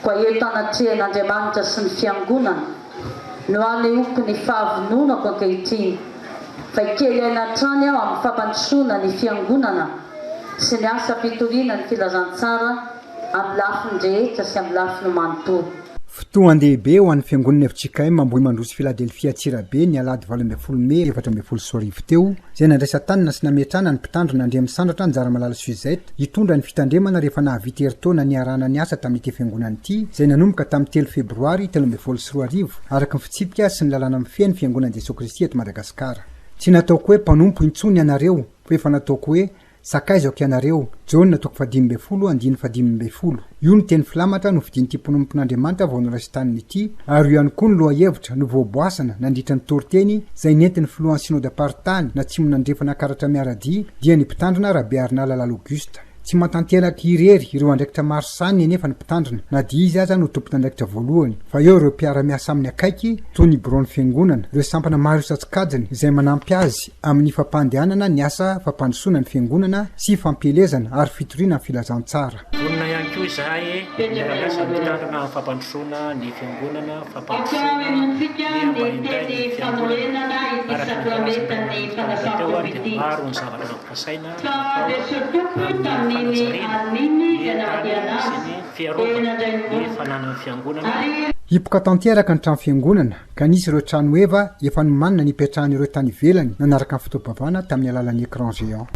Koa eto anatrehan'Andriamanitra sy ny Fiangonana no anehoako ny fahavononako ankehitriny fa hikely aina hatrany aho amin'ny fampandrosoana ny Fiangonana sy ny asa fitoriana ny filazantsara amin'ny lafiny rehetra sy amin'ny lafiny manontolo. Fotoan-dehibe ho an'ny Fiangonana fjkm Ambohimandroso Filadelfia Antsirabe ny alahady 18 mey 2014 teo, izay nandraisan-tanana sy nametrahana ny Mpitandrina Andriamisandratra Anjaramalala Suzette hitondra ny fitandremana rehefa nahavita herintaona niarahana niasa tamin'ity fiangonana ity, izay nanomboka tamin'ny telo febroary 2013, araka ny fitsipika sy ny lalàna mifehy ny Fiangonan'i Jesoa Kristy eto Madagasikara. Tsy nataoko hoe mpanompo intsony ianareo, fa efa nataoko hoe Sakaizako ianareo, Jaona toko fahadimy ambin'ny folo andininy fahadimy ambin'ny folo. Io no teny filamatra nofidin'ity mpanompon'Andriamanitra vao noraisin-taniny ity, ary io ihany koa no lohahevitra novoaboasana nandritra ny toriteny izay nentin'ny filohan'ny Synodam-paritany Atsimonandrefana Karatra Miaradia, dia ny Mpitandrina Rabearinala Lala Auguste. Tsy mahatanteraka irery ireo andraikitra maro sahaniny anefa ny mpitandrina, na dia izy aza no tompon'andraikitra voalohany, fa eo ireo mpiara-miasa aminy akaiky, toy ny biraon'ny fiangonana, ireo sampana maro isan-tsokajiny izay manampy azy amin'ny fampandehanana ny asa fampandrosoana ny fiangonana sy fampielezana ary fitoriana ny filazantsara. Vonona ihany koa izahay hiara-miasa amin'ny mpitandrina amin'ny fampandrosoana ny fiangonana, fampandrosoana ny ambainday ny fiangonana. Araka ny voalazan'ny mpitandrina teo dia maro ny zavatra nampiasaina natao amin'ny fanajariana ny tany sy ny fiarovana ny fananan'ny fiangonana. Hipoka tanteraka ny trano fiangonana ka nisy ireo trano heva efa nomanina nipetrahan'ireo tany ivelany nanaraka ny fotoam-pivavahana tamin'ny alalan'ny écran géant.